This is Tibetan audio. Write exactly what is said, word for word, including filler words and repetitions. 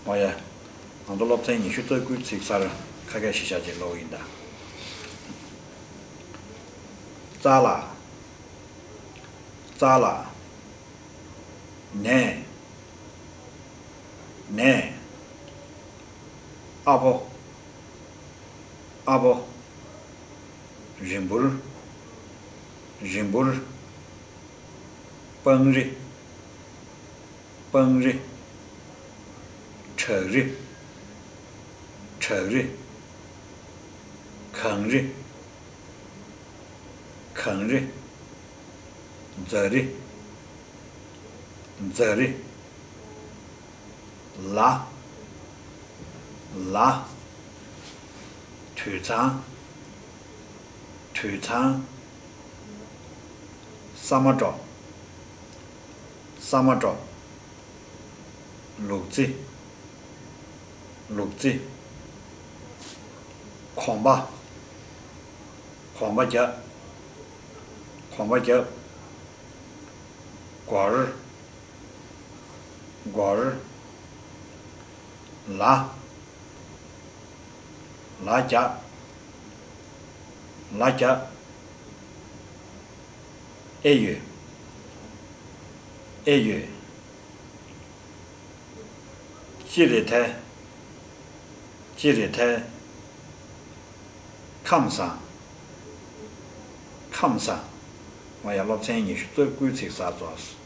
འོ་ཡ། ང་ཚོ་སློབ་ཚན་ཉི་ཤུ་རྩ་དགུའི་ཚིག་གསར་ཁ་སྐད་ཞིག་བཞག་ཅིག་ཀློག་གི་ཡིན་ད། རྩ་ལ། རྩ་ལ། ནས། ནས། ཨ་ཕོ། ཨ་ཕོ། རིམ་འབུར། རིམ་འབུར། སྤང་རི། སྤང་རི། བྲག་རི། བྲག་རི། གངས་རི། གངས་རི། རྫ་རི། རྫ་རི། ལ། ལ། དུད་ཚང་། དུད་ཚང་། ས་མ་ཏྲོ། ས་མ་ཏྲོ། ལུག་རྫི། ལུག་རྫི། གོམ་པ། གོམ་པ་རྒྱབ། གོམ་པ་རྒྱབ། སྒོར། སྒོར། ལ། ལ་རྒྱབ། ལ་རྒྱབ། ཨེ་ཡོད། ཨེ་ཡོད། ཅི་རེད་ཐལ། ཅི་རེད་ཐལ། ཁམས་བཟང་། ཁམས་བཟང་། འོ་ཡ། སློབ་ཚན་ཉི་ཤུ་རྩ་དགུའི་ཚིག་གསར་རྫོགས།